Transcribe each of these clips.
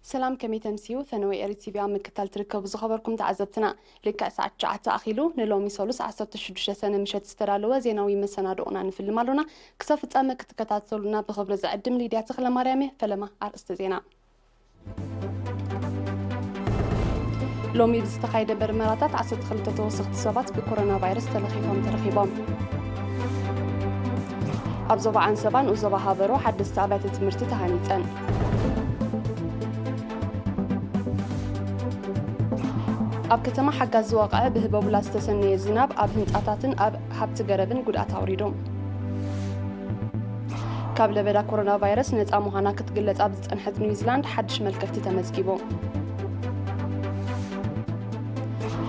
ሰላም፣ ከመይ ተምስዩ? ፈነወ ኤሪ ቲቪ ኣብ ምክታል ትርከቡ ዝኸበርኩም ተዓዘብትና፣ ልክዕ ሰዓት ትሽዓተ ኣኺሉ ንሎሚ ሰሉስ ዓሰርተ ሽዱሽተ ሰነ ምሸት ዝተዳለወ ዜናዊ መሰናድኦና ንፍልም ኣሎና። ክሳብ ፍጻመ ክትከታተሉና ብኽብሪ ዝዕድም ሊድያ ተኽለማርያም እየ። ፈለማ ኣርእስተ ዜና። ሎሚ ብዝተኻየደ መርመራታት ዓሰርተ ክልተ ተወሰኽቲ ሰባት ብኮሮና ቫይረስ ተለኺፎም ተረኺቦም። ኣብ ዞባ ዓንሰባ ንኡስ ዞባ ሃበሮ ሓደስቲ ኣብያተ ትምህርቲ ተሃኒፀን። ኣብ ከተማ ሓጋዝ ዝወቕዐ ብህበቡላ ዝተሰነየ ዝናብ ኣብ ህንፃታትን ኣብ ሃብቲ ገረብን ጉድኣት ኣውሪዱ። ካብ ለበዳ ኮሮና ቫይረስ ነፃ ምዃና ክትግለጽ ኣብ ዝጸንሐት ኒውዚላንድ ሓድሽ መልከፍቲ ተመዝጊቡ።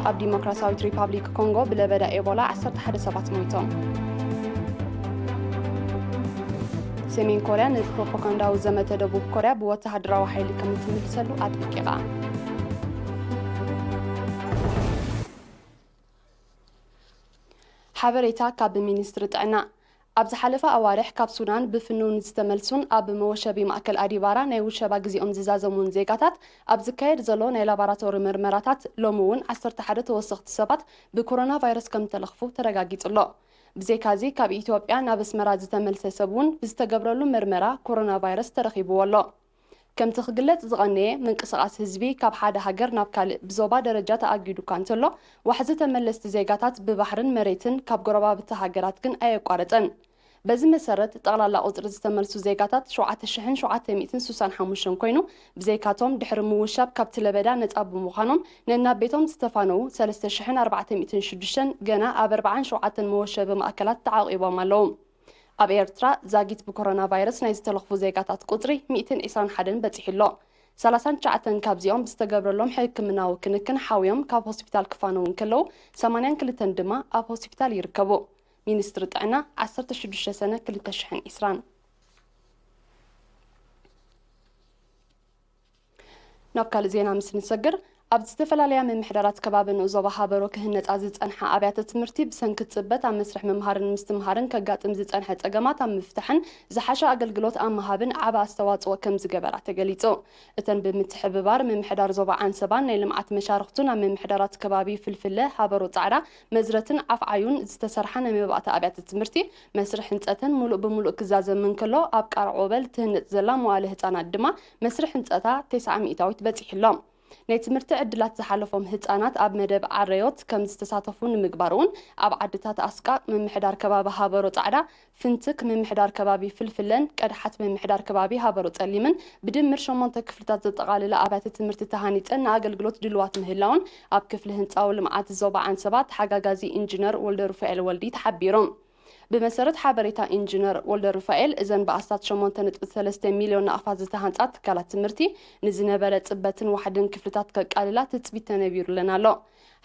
ኣብ ዲሞክራሲያዊት ሪፓብሊክ ኮንጎ ብለበዳ ኤቦላ ዓሰርተ ሓደ ሰባት ሞይቶም። ሰሜን ኮርያ ንፕሮፓጋንዳዊ ዘመተ ደቡብ ኮርያ ብወተሃደራዊ ሓይሊ ከም እትምልሰሉ ኣጠንቂቓ። ሓበሬታ ካብ ሚኒስትሪ ጥዕና። ኣብ ዝሓለፈ ኣዋርሕ ካብ ሱዳን ብፍኑው ንዝተመልሱን ኣብ መወሸቢ ማእከል ኣዲባራ ናይ ውሸባ ግዜኦም ዝዛዘሙን ዜጋታት ኣብ ዝካየድ ዘሎ ናይ ላቦራቶሪ መርመራታት፣ ሎሚ እውን ዓሰርተ ሓደ ተወሰኽቲ ሰባት ብኮሮና ቫይረስ ከም ተለኽፉ ተረጋጊጹ ኣሎ። ብዘይካዚ፣ ካብ ኢትዮጵያ ናብ ኣስመራ ዝተመልሰ ሰብ እውን ብዝተገብረሉ መርመራ ኮሮና ቫይረስ ተረኺብዎ ኣሎ። ከምቲ ክግለጽ ዝቐነየ፣ ምንቅስቓስ ህዝቢ ካብ ሓደ ሃገር ናብ ካልእ ብዞባ ደረጃ ተኣጊዱ እኳ እንተሎ፣ ዋሕዚ ተመለስቲ ዜጋታት ብባሕርን መሬትን ካብ ጎረባብቲ ሃገራት ግን ኣየቋረጸን። በዚ መሰረት፣ ጠቕላላ ቁጽሪ ዝተመልሱ ዜጋታት ሸውዓተ ሽሕን ሸውዓተ ሚእትን ስሳን ሓሙሽተን ኮይኑ፣ ብዘይካቶም ድሕሪ ምውሻብ ካብቲ ለበዳ ነጻ ብምዃኖም ነናብ ቤቶም ዝተፋነዉ ሰለስተ ሽሕን ኣርባዕተ ሚእትን ሽዱሽተን ገና ኣብ ኣርባዓን ሸውዓተን መወሸቢ ማእከላት ተዓቂቦም ኣለዉ። ኣብ ኤርትራ ዛጊት ብኮሮና ቫይረስ ናይ ዝተለኽፉ ዜጋታት ቁጽሪ ሚእትን ዕስራን ሓደን በጺሑ ኣሎ። ሰላሳን ትሽዓተን ካብዚኦም ብዝተገብረሎም ሕክምናዊ ክንክን ሓውዮም ካብ ሆስፒታል ክፋነዉ እንከለዉ፣ ሰማንያን ክልተን ድማ ኣብ ሆስፒታል ይርከቡ። ሚኒስትሪ ጥዕና፣ ዓሰርተ ሽዱሽተ ሰነ ክልተ ሽሕን ዕስራን። ናብ ካልእ ዜና ምስ ንሰግር፣ ኣብ ዝተፈላለያ ምምሕዳራት ከባቢ ንኡስ ዞባ ሃበሮ ክህነጻ ዝጸንሓ ኣብያተ ትምህርቲ ብሰንኪ ጽበት ኣብ መስርሕ ምምሃርን ምስትምሃርን ከጋጥም ዝጸንሐ ጸገማት ኣብ ምፍታሕን ዝሓሸ ኣገልግሎት ኣብ ምሃብን ዓቢ ኣስተዋጽኦ ከም ዝገበራ ተገሊጹ። እተን ብምትሕብባር ምምሕዳር ዞባ ዓንሰባን ናይ ልምዓት መሻርኽቱን ኣብ ምምሕዳራት ከባቢ ፍልፍለ፣ ሃበሮ ጻዕዳ፣ መዝረትን ዓፍዓዩን ዝተሰርሓ ናይ መባእታ ኣብያተ ትምህርቲ መስርሕ ህንጸተን ሙሉእ ብሙሉእ ክዛዘም እንከሎ፣ ኣብ ቃርዕ ወበል ትህነጽ ዘላ መዋእለ ህጻናት ድማ መስርሕ ህንጸታ ተስዓ ሚእታዊት በጺሑ ኣሎ። ናይ ትምህርቲ ዕድላት ዝሓለፎም ህጻናት ኣብ መደብ ዓረዮት ከም ዝተሳተፉ ንምግባር እውን ኣብ ዓድታት ኣስቃ ምምሕዳር ከባቢ ሃበሮ ጻዕዳ፣ ፍንትክ ምምሕዳር ከባቢ ፍልፍለን ቀድሓት ምምሕዳር ከባቢ ሃበሮ ጸሊምን ብድምር ሸሞንተ ክፍልታት ዘጠቓልላ ኣብያተ ትምህርቲ ተሃኒጸን ንኣገልግሎት ድልዋት ምህላውን ኣብ ክፍሊ ህንጻዊ ልምዓት ዞባ ዓንሰባ ተሓጋጋዚ ኢንጂነር ወልደ ሩፋኤል ወልዲ ተሓቢሩ። ብመሰረት ሓበሬታ ኢንጂነር ወልደ ሩፋኤል፣ እዘን ብኣስታት ሸሞንተ ነጥቢ ሰለስተ ሚልዮን ናቕፋት ዝተሃንጻ ትካላት ትምህርቲ ንዝነበረ ጽበትን ዋሕድን ክፍልታት ከቃልላ ትጽቢት ተነቢሩለን ኣሎ።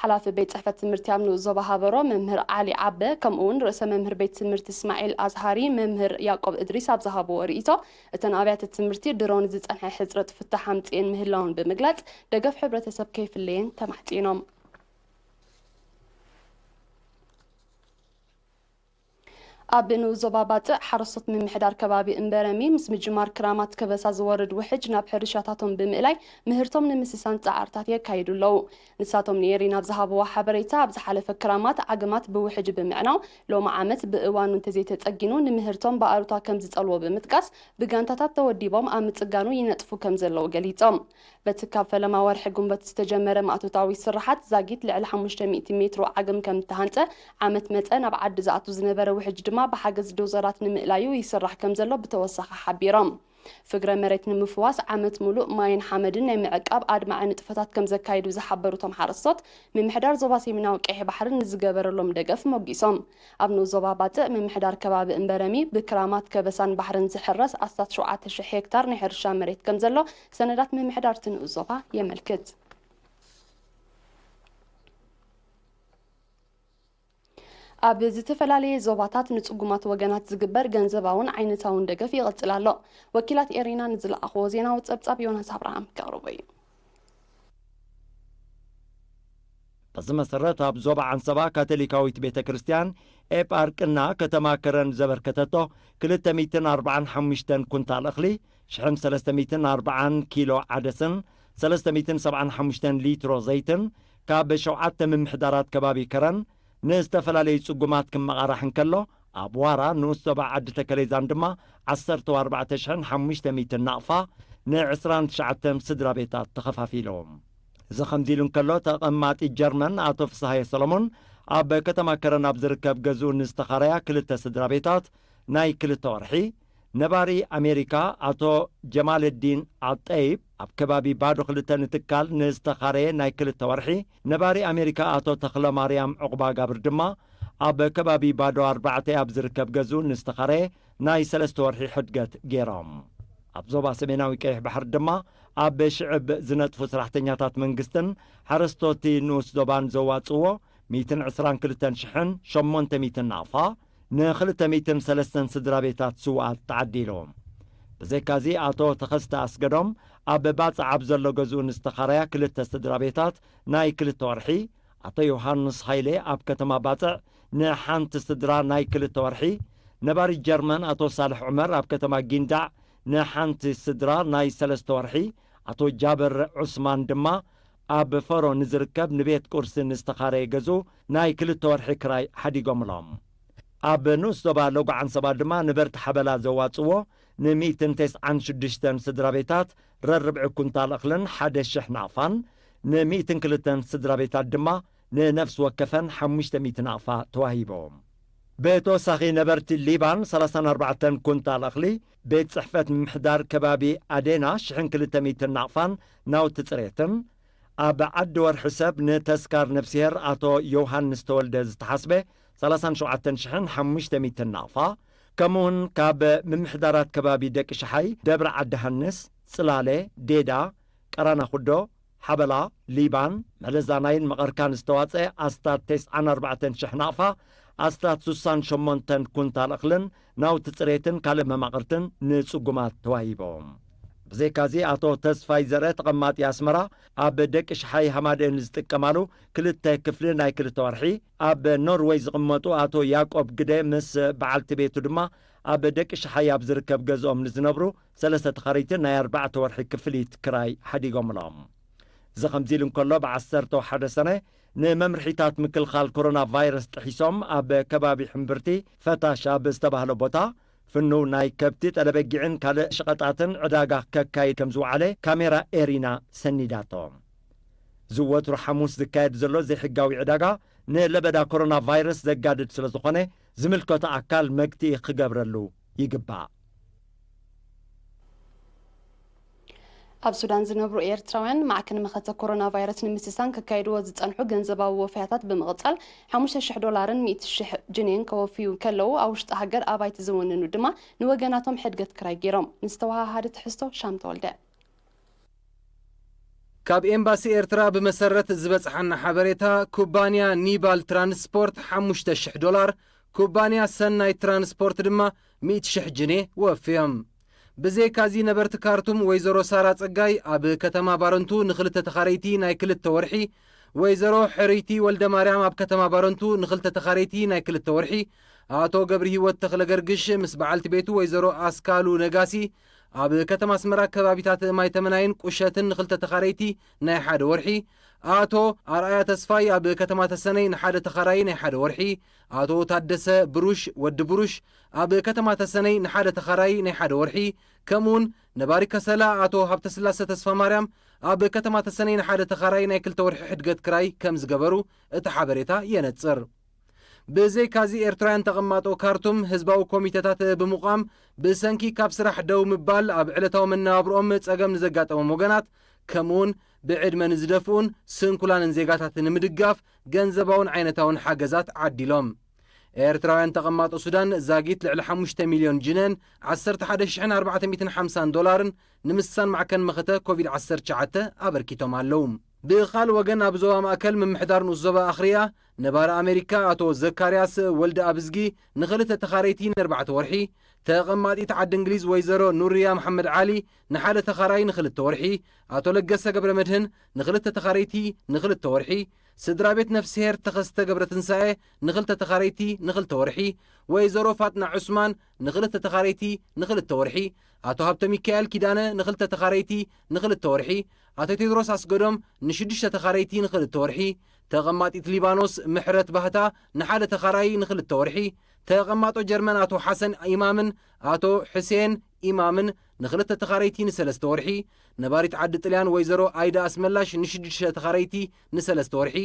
ሓላፊ ቤት ጽሕፈት ትምህርቲ ኣብ ንኡስ ዞባ ሃበሮ መምህር ዓሊ ዓበ፣ ከምኡ እውን ርእሰ መምህር ቤት ትምህርቲ እስማዒል ኣዝሃሪ መምህር ያዕቆብ እድሪስ ኣብ ዝሃብዎ ርእይቶ፣ እተን ኣብያተ ትምህርቲ ድሮ ንዝጸንሐ ሕጽረት ፍታሕ ኣምጽኤን ምህላውን ብምግላጽ፣ ደገፍ ሕብረተሰብ ከይፍለየን ተማሕጺኖም። ኣብ ንኡስ ዞባ ባጽዕ፣ ሓረስቶት ምምሕዳር ከባቢ እምበረሚ ምስ ምጅማር ክራማት ከበሳ ዝወርድ ውሕጅ ናብ ሕርሻታቶም ብምእላይ ምህርቶም ንምስሳን ጻዕርታት የካይዱ ኣለዉ። ንሳቶም ንኤሪና ኣብ ዝሃብዎ ሓበሬታ፣ ኣብ ዝሓለፈ ክራማት ዓግማት ብውሕጅ ብምዕናው፣ ሎሚ ዓመት ብእዋኑ እንተዘይተጸጊኑ ንምህርቶም ብኣሉታ ከም ዝጸልዎ ብምጥቃስ፣ ብጋንታታት ተወዲቦም ኣብ ምጽጋኑ ይነጥፉ ከም ዘለዉ ገሊጾም። በቲ ካብ ፈለማ ወርሒ ጉንበት ዝተጀመረ ማእቶታዊ ስራሓት ዛጊት ልዕሊ ሓሙሽተ ሚእቲ ሜትሮ ዓግም ከም እተሃንጸ፣ ዓመት መጸ ናብ ዓዲ ዝኣቱ ዝነበረ ውሕጅ ድማ ብሓገዝ ዶዘራት ንምእላዩ ይስራሕ ከም ዘሎ ብተወሳኺ ሓቢሮም። ፍግረ መሬት ንምፍዋስ ዓመት ሙሉእ ማይን ሓመድን ናይ ምዕቃብ ኣድማዒ ንጥፈታት ከም ዘካይዱ ዝሓበሩ እቶም ሓረስቶት፣ ምምሕዳር ዞባ ሰሜናዊ ቀይሕ ባሕሪ ንዝገበረሎም ደገፍ ሞጊሶም። ኣብ ንኡስ ዞባ ባጽዕ ምምሕዳር ከባቢ እምበረሚ ብክራማት ከበሳን ባሕርን ዝሕረስ ኣስታት ሸውዓተ ሽሕ ሄክታር ናይ ሕርሻ መሬት ከም ዘሎ ሰነዳት ምምሕዳር እቲ ንኡስ ዞባ የመልክት። ኣብ ዝተፈላለየ ዞባታት ንጽጉማት ወገናት ዝግበር ገንዘባውን ዓይነታውን ደገፍ ይቕጽል ኣሎ። ወኪላት ኤሪና ንዝለኣኽዎ ዜናዊ ጸብጻብ ዮናስ ኣብርሃም ከቕርቦ እዩ። በዚ መሰረት፣ ኣብ ዞባ ዓንሰባ ካቶሊካዊት ቤተ ክርስቲያን ኤጳርቅና ከተማ ከረን ዘበርከተቶ ክልተ ሚእትን ኣርባዓን ሓሙሽተን ኩንታል እኽሊ፣ ሽሕን ሰለስተ ሚእትን ኣርባዓን ኪሎ ዓደስን ሰለስተ ሚእትን ሰብዓን ሓሙሽተን ሊትሮ ዘይትን ካብ ሸውዓተ ምምሕዳራት ከባቢ ከረን ንዝተፈላለዩ ጽጉማት ክመቓራሕ እንከሎ፣ ኣብ ዋራ ንኡስ ዞባ ዓዲ ተከሌዛን ድማ ዓሰርተ ኣርባዕተ ሽሕን ሓሙሽተ ሚእትን ናቕፋ ን ዕስራን ትሽዓተን ስድራ ቤታት ተኸፋፊሉ። እዚ ከምዚ ኢሉ እንከሎ፣ ተቐማጢ ጀርመን ኣቶ ፍስሃየ ሰሎሞን ኣብ ከተማ ከረን ኣብ ዝርከብ ገዝኡ ንዝተኻረያ ክልተ ስድራ ቤታት ናይ ክልተ ወርሒ፣ ነባሪ ኣሜሪካ ኣቶ ጀማለዲን ኣጠይብ ኣብ ከባቢ ባዶ ክልተ ንትካል ንዝተኻረየ ናይ ክልተ ወርሒ፣ ነባሪ ኣሜሪካ ኣቶ ተኽለ ማርያም ዕቑባ ጋብር ድማ ኣብ ከባቢ ባዶ ኣርባዕተ ኣብ ዝርከብ ገዝኡ ንዝተኻረየ ናይ ሰለስተ ወርሒ ሕድገት ገይሮም። ኣብ ዞባ ሰሜናዊ ቀይሕ ባሕሪ ድማ ኣብ ሽዕብ ዝነጥፉ ሰራሕተኛታት መንግስትን ሓረስቶቲ ንኡስ ዞባን ዘዋጽዎ ሚእትን ዕስራን ክልተን ሽሕን ሸሞንተ ሚእትን ናቕፋ ንኽልተ ሚእትን ሰለስተን ስድራ ቤታት ስውኣት ተዓዲሉ። ብዘይካዚ ኣቶ ተኸስተ ኣስገዶም ኣብ ባጽዕ ኣብ ዘሎ ገዝኡ ንዝተኻረያ ክልተ ስድራ ቤታት ናይ ክልተ ወርሒ፣ ኣቶ ዮሃንስ ሃይለ ኣብ ከተማ ባጽዕ ንሓንቲ ስድራ ናይ ክልተ ወርሒ፣ ነባሪ ጀርመን ኣቶ ሳልሕ ዑመር ኣብ ከተማ ጊንዳዕ ንሓንቲ ስድራ ናይ ሰለስተ ወርሒ፣ ኣቶ ጃብር ዑስማን ድማ ኣብ ፈሮ ንዝርከብ ንቤት ቁርሲ ንዝተኻረየ ገዝኡ ናይ ክልተ ወርሒ ክራይ ሓዲጎምሎም። ኣብ ንኡስ ዞባ ሎጎ ዓንሰባ ድማ ነበርቲ ሓበላ ዘዋጽዎ ንሚእትን ተስዓን ሽዱሽተን ስድራ ቤታት ረርብዒ ኩንታል እኽልን ሓደ ሽሕ ናቕፋን፣ ንሚእትን ክልተን ስድራ ቤታት ድማ ንነፍሲ ወከፈን ሓሙሽተ ሚእቲ ናቕፋ ተዋሂቦም። ብተወሳኺ ነበርቲ ሊባን ሰላሳን ኣርባዕተን ኩንታል እኽሊ፣ ቤት ጽሕፈት ምምሕዳር ከባቢ ኣዴና ሽሕን ክልተ ሚእትን ናቕፋን ናውቲ ጽሬትን፣ ኣብ ዓዲ ወርሒ ሰብ ንተስካር ነፍስሄር ኣቶ ዮሃንስ ተወልደ ዝተሓስበ ሰላሳን ሸውዓተን ሽሕን ሓሙሽተ ሚእትን ናቕፋ፣ ከምኡውን ካብ ምምሕዳራት ከባቢ ደቂ ሸሓይ፣ ደብረ ዓዲ ሃንስ፣ ጽላለ፣ ዴዳ፣ ቀራና ኩዶ፣ ሓበላ፣ ሊባን፣ መለዛናይን መቐርካን ዝተዋጸአ ኣስታት ተስዓን ኣርባዕተን ሽሕ ናቕፋ፣ ኣስታት ሱሳን ሸሞንተን ኩንታል እኽልን ናውቲ ጽሬትን ካልእ መማቕርትን ንጽጉማት ተዋሂቦም። ብዘይካዚ ኣቶ ተስፋይ ዘርአ ተቐማጢ ኣስመራ ኣብ ደቂ ሸሓይ ሃማደኤን ዝጥቀማሉ ክልተ ክፍሊ ናይ ክልተ ወርሒ፣ ኣብ ኖርወይ ዝቕመጡ ኣቶ ያቆብ ግደ ምስ በዓልቲ ቤቱ ድማ ኣብ ደቂ ሸሓይ ኣብ ዝርከብ ገዝኦም ንዝነብሩ ሰለስተ ተኻረይቲ ናይ ኣርባዕተ ወርሒ ክፍሊት ክራይ ሓዲጎምሎም። እዚ ከምዚ ኢሉ እንከሎ፣ ብ ዓሰርተ ሓደ ሰነ ንመምርሒታት ምክልኻል ኮሮና ቫይረስ ጥሒሶም ኣብ ከባቢ ሕምብርቲ ፈታሽ ኣብ ዝተባህለ ቦታ ፍኑው ናይ ከብቲ፣ ጠለበጊዕን ካልእ ሸቐጣትን ዕዳጋ ከካይድ ከም ዝወዓለ ካሜራ ኤሪና ሰኒዳቶ። ዝወትሩ ሓሙስ ዝካየድ ዘሎ ዘይሕጋዊ ዕዳጋ ንለበዳ ኮሮና ቫይረስ ዘጋድድ ስለ ዝኾነ፣ ዝምልከቶ ኣካል መግትኢ ክገብረሉ ይግባእ። ኣብ ሱዳን ዝነብሩ ኤርትራውያን ማዕከን መኸተ ኮሮና ቫይረስ ንምስሳን ከካይድዎ ዝጸንሑ ገንዘባዊ ወፈያታት ብምቕጻል፣ ሓሙሽተ ሽሕ ዶላርን ሚእቲ ሽሕ ጅኔን ከወፍዩ ከለዉ፣ ኣብ ውሽጢ ሃገር ኣባይቲ ዝውንኑ ድማ ንወገናቶም ሕድገት ክራይ ገይሮም። ንዝተወሃሃደ ትሕዝቶ ሻም ተወልደ። ካብ ኤምባሲ ኤርትራ ብመሰረት ዝበጽሓና ሓበሬታ፣ ኩባንያ ኒባል ትራንስፖርት ሓሙሽተ ሽሕ ዶላር፣ ኩባንያ ሰናይ ትራንስፖርት ድማ ሚእቲ ሽሕ ጅኔ ወፍዮም። ብዘይካዚ ነበርቲ ካርቱም ወይዘሮ ሳራ ጸጋይ ኣብ ከተማ ባረንቱ ንኽልተ ተኻረይቲ ናይ ክልተ ወርሒ፣ ወይዘሮ ሕርይቲ ወልደ ማርያም ኣብ ከተማ ባረንቱ ንኽልተ ተኻረይቲ ናይ ክልተ ወርሒ፣ ኣቶ ገብረ ህይወት ተኽለ ገርግሽ ምስ በዓልቲ ቤቱ ወይዘሮ ኣስካሉ ነጋሲ ኣብ ከተማ ኣስመራ ከባቢታት ማይ ተመናይን ቁሸትን ንኽልተ ተኻረይቲ ናይ ሓደ ወርሒ፣ ኣቶ ኣርኣያ ተስፋይ ኣብ ከተማ ተሰነይ ንሓደ ተኻራዪ ናይ ሓደ ወርሒ፣ ኣቶ ታደሰ ብሩሽ ወዲ ብሩሽ ኣብ ከተማ ተሰነይ ንሓደ ተኻራዪ ናይ ሓደ ወርሒ፣ ከምኡውን ነባሪ ከሰላ ኣቶ ሃብተስላሰ ተስፋ ማርያም ኣብ ከተማ ተሰነይ ንሓደ ተኻራዪ ናይ ክልተ ወርሒ ሕድገት ክራይ ከም ዝገበሩ እቲ ሓበሬታ የነጽር። ብዘይካዚ ኤርትራውያን ተቐማጦ ካርቱም ህዝባዊ ኮሚተታት ብምቋም ብሰንኪ ካብ ስራሕ ደው ምባል ኣብ ዕለታዊ መነባብርኦም ጸገም ንዘጋጠሞም ወገናት፣ ከምኡውን ብዕድመ ንዝደፍኡን ስንኩላንን ዜጋታት ንምድጋፍ ገንዘባውን ዓይነታውን ሓገዛት ዓዲሎም። ኤርትራውያን ተቐማጦ ሱዳን ዛጊት ልዕሊ ሓሙሽተ ሚልዮን ጅነን ዓሰርተ ሓደ ሽሕን ኣርባዕተ ሚእትን ሓምሳን ዶላርን ንምስሳን ማዕከን መኸተ ኮቪድ ዓሰርተ ትሽዓተ ኣበርኪቶም ኣለዉ። ብኻልእ ወገን ኣብ ዞባ ማእከል ምምሕዳር ንኡስ ዞባ ኣኽርያ ነባሪ ኣሜሪካ ኣቶ ዘካርያስ ወልደ ኣብዝጊ ንኽልተ ተኻረይቲ ንኣርባዕተ ወርሒ፣ ተቐማጢት ዓዲ እንግሊዝ ወይዘሮ ኑርያ መሓመድ ዓሊ ንሓደ ተኻራይ ንኽልተ ወርሒ፣ ኣቶ ለገሰ ገብረ መድህን ንኽልተ ተኻረይቲ ንኽልተ ወርሒ፣ ስድራ ቤት ነፍስሄር ተኸስተ ገብረ ትንሳኤ ንኽልተ ተኻረይቲ ንኽልተ ወርሒ፣ ወይዘሮ ፋጥና ዑስማን ንኽልተ ተኻረይቲ ንኽልተ ወርሒ፣ ኣቶ ሃብተ ሚካኤል ኪዳነ ንኽልተ ተኻረይቲ ንኽልተ ወርሒ፣ ኣቶ ቴድሮስ ኣስገዶም ንሽዱሽተ ተኻረይቲ ንኽልተ ወርሒ፣ ተቐማጢት ሊባኖስ ምሕረት ባህታ ንሓደ ተኻራዪ ንኽልተ ወርሒ፣ ተቐማጦ ጀርመን ኣቶ ሓሰን ኢማምን ኣቶ ሕሴን ኢማምን ንኽልተ ተኻረይቲ ንሰለስተ ወርሒ፣ ነባሪት ዓዲ ጥልያን ወይዘሮ ኣይዳ ኣስመላሽ ንሽዱሽተ ተኻረይቲ ንሰለስተ ወርሒ፣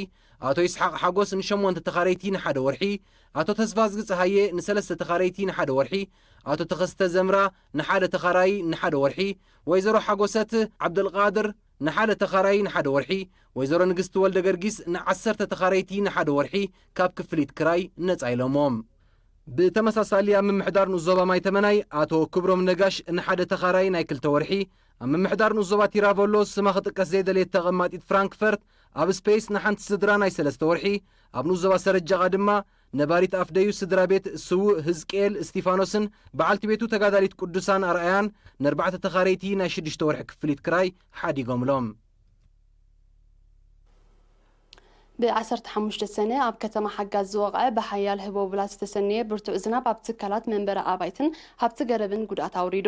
ኣቶ ይስሓቕ ሓጎስ ንሸሞንተ ተኻረይቲ ንሓደ ወርሒ፣ ኣቶ ተስፋዝጊ ጸሃየ ንሰለስተ ተኻረይቲ ንሓደ ወርሒ፣ ኣቶ ተኸስተ ዘምራ ንሓደ ተኻራዪ ንሓደ ወርሒ፣ ወይዘሮ ሓጎሰት ዓብደልቃድር ንሓደ ተኻራዪ ንሓደ ወርሒ፣ ወይዘሮ ንግስቲ ወልደ ገርጊስ ንዓሰርተ ተኻረይቲ ንሓደ ወርሒ ካብ ክፍሊት ክራይ ነጻ ኢሎሞም። ብተመሳሳሊ ኣብ ምምሕዳር ንኡስ ዞባ ማይ ተመናይ ኣቶ ክብሮም ነጋሽ ንሓደ ተኻራዪ ናይ ክልተ ወርሒ፣ ኣብ ምምሕዳር ንኡስ ዞባ ቲራቮሎ ስማ ክጥቀስ ዘይደለየት ተቐማጢት ፍራንክፈርት ኣብ ስፔስ ንሓንቲ ስድራ ናይ ሰለስተ ወርሒ፣ ኣብ ንኡስ ዞባ ሰረጃቓ ድማ ነባሪት ኣፍደዩ ስድራ ቤት ስዉእ ህዝቅኤል እስቲፋኖስን በዓልቲ ቤቱ ተጋዳሊት ቅዱሳን ኣርኣያን ንኣርባዕተ ተኻረይቲ ናይ ሽዱሽተ ወርሒ ክፍሊት ክራይ ሓዲጎምሎም። ብ15 ሰነ ኣብ ከተማ ሓጋዝ ዝወቕዐ ብሓያል ህቦብላ ዝተሰነየ ብርቱዕ ዝናብ ኣብ ትካላት መንበሪ ኣባይትን ሃብቲ ገረብን ጉድኣት ኣውሪዱ።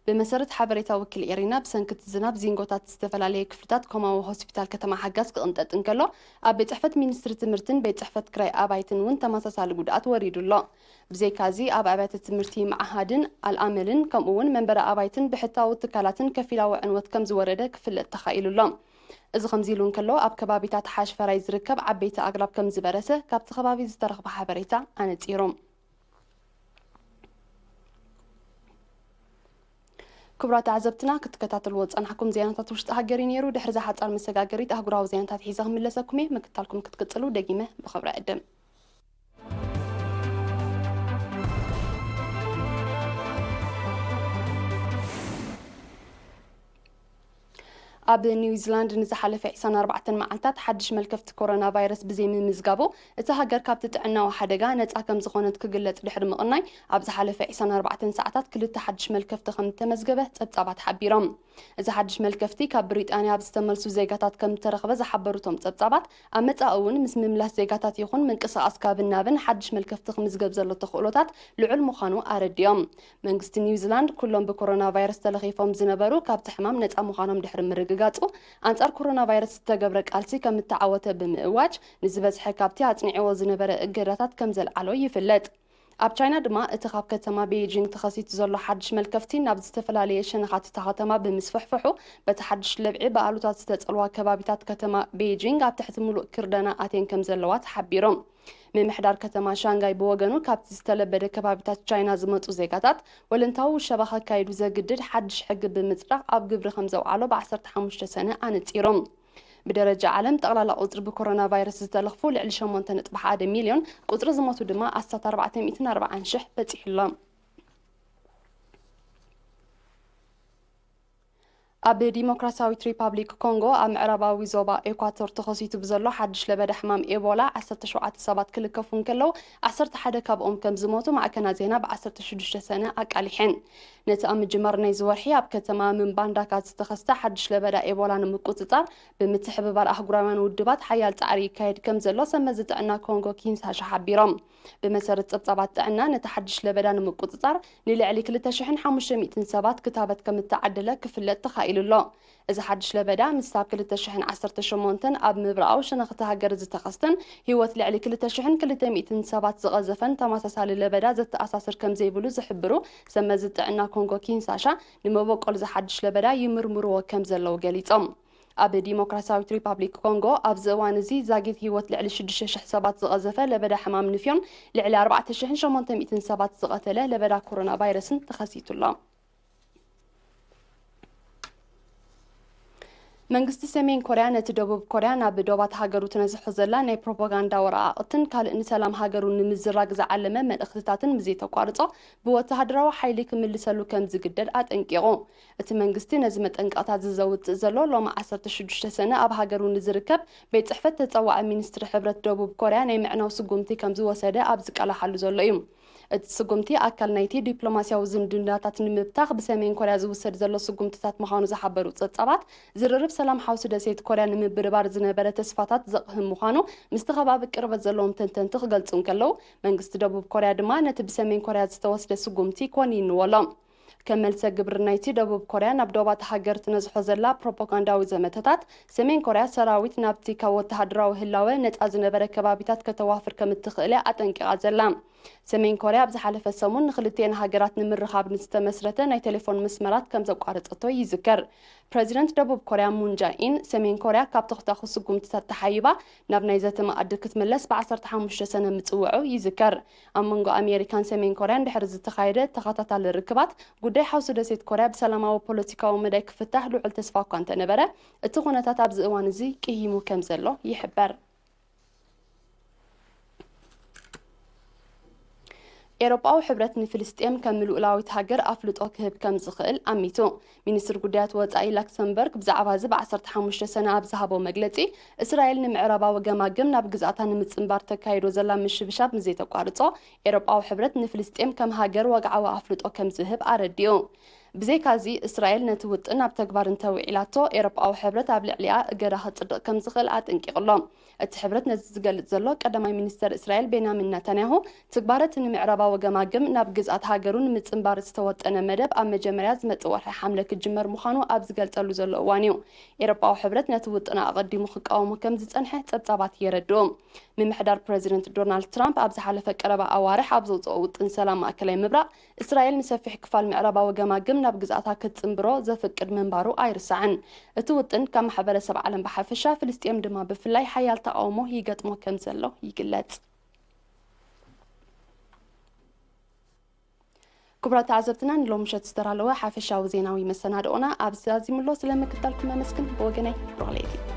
ብመሰረት ሓበሬታ ወኪል ኤሪና፣ ብሰንኪ እቲ ዝናብ ዚንጎታት ዝተፈላለየ ክፍልታት ኮማዊ ሆስፒታል ከተማ ሓጋዝ ክቕንጠጥ እንከሎ፣ ኣብ ቤት ጽሕፈት ሚኒስትሪ ትምህርትን ቤት ጽሕፈት ክራይ ኣባይትን እውን ተመሳሳሊ ጉድኣት ወሪዱ ኣሎ። ብዘይካዚ፣ ኣብ ኣብያተ ትምህርቲ፣ መዓሃድን ኣልኣመልን ከምኡ እውን መንበሪ ኣባይትን ብሕታዊ ትካላትን ከፊላዊ ዕንወት ከም ዝወረደ ክፍለጥ ተኻኢሉ ኣሎ። እዚ ከምዚ ኢሉ እንከሎ፣ ኣብ ከባቢታት ሓሽፈራይ ዝርከብ ዓበይቲ ኣግራብ ከም ዝበረሰ ካብቲ ከባቢ ዝተረኽበ ሓበሬታ ኣነጺሩ። ክቡራት ተዓዘብትና፣ ክትከታተልዎ ዝጸናሕኩም ዜናታት ውሽጢ ሃገር እዩ ነይሩ። ድሕሪ እዛ ሓጻር መሰጋገሪት ኣህጉራዊ ዜናታት ሒዘ ክምለሰኩም እየ። ምክትታልኩም ክትቅጽሉ ደጊመ ብኽብሪ እዕድም። ኣብ ኒውዚላንድ ንዝሓለፈ ዕስራን ኣርባዕተን መዓልታት ሓድሽ መልከፍቲ ኮሮና ቫይረስ ብዘይምምዝጋቡ፣ እታ ሃገር ካብቲ ጥዕናዊ ሓደጋ ነጻ ከም ዝኾነት ክግለጽ ድሕሪ ምቕናይ፣ ኣብ ዝሓለፈ ዕስራን ኣርባዕተን ሰዓታት ክልተ ሓድሽ መልከፍቲ ከም እተመዝገበ ጸብጻባት ሓቢሮም። እዚ ሓድሽ መልከፍቲ ካብ ብሪጣንያ ኣብ ዝተመልሱ ዜጋታት ከም እተረኽበ ዝሓበሩ እቶም ጸብጻባት፣ ኣብ መጻኢ እውን ምስ ምምላስ ዜጋታት ይኹን ምንቅስቓስ ካብን ናብን ሓድሽ መልከፍቲ ክምዝገብ ዘሎ ተኽእሎታት ልዑል ምዃኑ ኣረዲኦም። መንግስቲ ኒውዚላንድ ኩሎም ብኮሮና ቫይረስ ተለኺፎም ዝነበሩ ካብቲ ሕማም ነጻ ምዃኖም ድሕሪ ምርግጋጹ፣ ኣንጻር ኮሮና ቫይረስ ዝተገብረ ቃልሲ ከም እተዓወተ ብምእዋጅ፣ ንዝበዝሐ ካብቲ ኣጽኒዕዎ ዝነበረ እገዳታት ከም ዘልዓሎ ይፍለጥ። ኣብ ቻይና ድማ እቲ ካብ ከተማ ቤይጂንግ ተኸሲቱ ዘሎ ሓድሽ መልከፍቲ ናብ ዝተፈላለየ ሸነኻት እታ ከተማ ብምስፍሕፍሑ፣ በቲ ሓድሽ ለብዒ ብኣሉታት ዝተጸልዋ ከባቢታት ከተማ ቤይጂንግ ኣብ ትሕቲ ምሉእ ክርደና ኣትየን ከም ዘለዋ ተሓቢሩ። ምምሕዳር ከተማ ሻንጋይ ብወገኑ፣ ካብቲ ዝተለበደ ከባቢታት ቻይና ዝመጹ ዜጋታት ወለንታዊ ውሸባ ከካይዱ ዘግድድ ሓድሽ ሕጊ ብምጽዳቕ ኣብ ግብሪ ከም ዘውዓሎ ብ15 ሰነ ኣነጺሩ። ብደረጃ ዓለም፣ ጠቕላላ ቁጽሪ ብኮሮና ቫይረስ ዝተለኽፉ ልዕሊ ሸሞንተ ነጥቢ ሓደ ሚልዮን፣ ቁጽሪ ዝሞቱ ድማ ኣስታት ኣርባዕተ ሚእትን ኣርባዓን ሽሕ በጺሑ ኣሎ። ኣብ ዲሞክራሲያዊት ሪፓብሊክ ኮንጎ፣ ኣብ ምዕራባዊ ዞባ ኤኳቶር ተኸሲቱ ብዘሎ ሓድሽ ለበዳ ሕማም ኤቦላ፣ ዓሰርተ ሸውዓተ ሰባት ክልከፉ እንከለዉ፣ ዓሰርተ ሓደ ካብኦም ከም ዝሞቱ ማዕከናት ዜና ብ15 ሰነ ኣቃሊሐን። ነቲ ኣብ ምጅማር ናይዚ ወርሒ ኣብ ከተማ ምባንዳካ ዝተኸስተ ሓድሽ ለበዳ ኤቦላ ንምቁጽጻር፣ ብምትሕብባር ኣህጉራውያን ውድባት ሓያል ጻዕሪ ይካየድ ከም ዘሎ ሰብ መዚ ጥዕና ኮንጎ ኪንሳሻ ሓቢሮም። ብመሰረት ጸብጻባት ጥዕና፣ ነቲ ሓድሽ ለበዳ ንምቁጽጻር ንልዕሊ ክልተ ሽሕን ሓሙሽተ ሚእትን ሰባት ክታበት ከም እተዓደለ ክፍለጥ ተኻኢሉ ኣሎ። እዚ ሓድሽ ለበዳ፣ ምስቲ ኣብ ክልተ ሽሕን ዓሰርተ ሸሞንተን ኣብ ምብራቓዊ ሸነኽ እታ ሃገር ዝተኸስተን ህይወት ልዕሊ ክልተ ሽሕን ክልተ ሚእትን ሰባት ዝቐዘፈን ተመሳሳሊ ለበዳ ዘተኣሳስር ከም ዘይብሉ ዝሕብሩ ሰብ መዚ ጥዕና ኮንጎ ኪንሳሻ፣ ንመበቆል እዚ ሓድሽ ለበዳ ይምርምርዎ ከም ዘለዉ ገሊጾም። ኣብ ዲሞክራሲያዊት ሪፓብሊክ ኮንጎ ኣብዚ እዋን እዚ ዛጊት ህይወት ልዕሊ ሽዱሽተ ሽሕ ሰባት ዝቐዘፈ ለበዳ ሕማም ንፍዮን ልዕሊ ኣርባዕተ ሽሕን ሸሞንተ ሚእትን ሰባት ዝቐተለ ለበዳ ኮሮና ቫይረስን ተኸሲቱ ኣሎ። መንግስቲ ሰሜን ኮርያ ነቲ ደቡብ ኮርያ ናብ ዶባት ሃገሩ ትነዝሖ ዘላ ናይ ፕሮፓጋንዳ ወረቓቕትን ካልእ ንሰላም ሃገሩ ንምዝራግ ዝዓለመ መልእኽትታትን ብዘይተቋርጾ ብወተሃደራዊ ሓይሊ ክምልሰሉ ከም ዝግደድ ኣጠንቂቑ። እቲ መንግስቲ ነዚ መጠንቀቕታ ዘውጽእ ዘሎ ሎሚ ዓሰርተ ሽዱሽተ ሰነ ኣብ ሃገሩ ንዝርከብ ቤት ጽሕፈት ተጸዋዒ ሚኒስትሪ ሕብረት ደቡብ ኮርያ ናይ ምዕናው ስጉምቲ ከም ዝወሰደ ኣብ ዝቃላሓሉ ዘሎ እዩ። እቲ ስጉምቲ ኣካል ናይቲ ዲፕሎማስያዊ ዝምድናታት ንምብታኽ ብሰሜን ኮርያ ዝውሰድ ዘሎ ስጉምትታት ምዃኑ ዝሓበሩ ጸብጻባት፣ ዝርርብ ሰላም ሓውሲ ደሴት ኮርያ ንምብርባር ዝነበረ ተስፋታት ዘቕህም ምዃኑ ምስቲ ከባቢ ቅርበት ዘለዎም ተንተንቲ ክገልጹ እንከለዉ፣ መንግስቲ ደቡብ ኮርያ ድማ ነቲ ብሰሜን ኮርያ ዝተወስደ ስጉምቲ ኮኒንዎ ኣሎ። ከም መልሰ ግብሪ ናይቲ ደቡብ ኮርያ ናብ ዶባት ሃገር ትነዝሖ ዘላ ፕሮፓጋንዳዊ ዘመተታት፣ ሰሜን ኮርያ ሰራዊት ናብቲ ካብ ወተሃደራዊ ህላወ ነጻ ዝነበረ ከባቢታት ከተዋፍር ከም እትኽእል እያ ኣጠንቂቓ ዘላ። ሰሜን ኮርያ ኣብ ዝሓለፈ ሰሙን ንክልቲኤን ሃገራት ንምርኻብ ንዝተመስረተ ናይ ቴሌፎን መስመራት ከም ዘቋረጸቶ ይዝከር። ፕረዚደንት ደቡብ ኮርያ ሙን ጃኢን፣ ሰሜን ኮርያ ካብ ተኹታኹ ስጉምትታት ተሓይባ ናብ ናይ ዘተ መኣዲ ክትምለስ ብ ዓሰርተ ሓሙሽተ ሰነ ምጽውዑ ይዝከር። ኣብ መንጎ ኣሜሪካን ሰሜን ኮርያን ድሕሪ ዝተኻየደ ተኸታታሊ ርክባት፣ ጉዳይ ሓውሲ ደሴት ኮርያ ብሰላማዊ ፖለቲካዊ መዳይ ክፍታሕ ልዑል ተስፋ እኳ እንተነበረ፣ እቲ ኩነታት ኣብዚ እዋን እዚ ቅይሙ ከም ዘሎ ይሕበር። ኤውሮጳዊ ሕብረት ንፍልስጤም ከም ልኡላዊት ሃገር ኣፍልጦ ክህብ ከም ዝኽእል ኣሚቱ። ሚኒስትር ጉዳያት ወጻኢ ላክሰምበርግ ብዛዕባ እዚ ብ ዓሰርተ ሓሙሽተ ሰነ ኣብ ዝሃቦ መግለጺ፣ እስራኤል ንምዕራባዊ ገማግም ናብ ግዝኣታ ንምጽንባር ተካይዶ ዘላ ምሽብሻብ ምዘይተቋርጾ፣ ኤውሮጳዊ ሕብረት ንፍልስጤም ከም ሃገር ወግዓዊ ኣፍልጦ ከም ዝህብ ኣረዲኡ። ብዘይካዚ፣ እስራኤል ነቲ ውጥን ኣብ ተግባር እንተውዒላቶ፣ ኤውሮጳዊ ሕብረት ኣብ ልዕሊኣ እገዳ ከጽድቕ ከም ዝኽእል ኣጠንቂቑ ኣሎ። እቲ ሕብረት ነዚ ዝገልጽ ዘሎ፣ ቀዳማይ ሚኒስተር እስራኤል ቤንያሚን ነታንያሁ፣ ትግባረ እቲ ንምዕራባዊ ገማግም ናብ ግዝኣት ሃገሩ ንምጽንባር ዝተወጠነ መደብ ኣብ መጀመርያ ዝመጽእ ወርሒ ሓምለ ክጅመር ምዃኑ ኣብ ዝገልጸሉ ዘሎ እዋን እዩ። ኤውሮጳዊ ሕብረት ነቲ ውጥን ኣቐዲሙ ክቃወሞ ከም ዝጸንሐ ጸብጻባት የረድኡ። ምምሕዳር ፕረዚደንት ዶናልድ ትራምፕ ኣብ ዝሓለፈ ቀረባ ኣዋርሕ ኣብ ዘውጽኦ ውጥን ሰላም ማእከላይ ምብራቕ፣ እስራኤል ንሰፊሕ ክፋል ምዕራባዊ ገማግም ናብ ግዝኣታ ክትጽንብሮ ዘፍቅድ ምንባሩ ኣይርሳዕን። እቲ ውጥን ካብ ማሕበረሰብ ዓለም ብሓፈሻ፣ ፍልስጤም ድማ ብፍላይ ሓያል ተቓውሞ ይገጥሞ ከም ዘሎ ይግለጽ። ክቡራት ተዓዘብትና፣ ንሎሚ ምሸት ዝተዳለወ ሓፈሻዊ ዜናዊ መሰናድኦና ኣብዚ ዛዚሙ ኣሎ። ስለ ምክታልኩም ኣመስግን። ብወገነይ፣ ብሩኽ ለይቲ።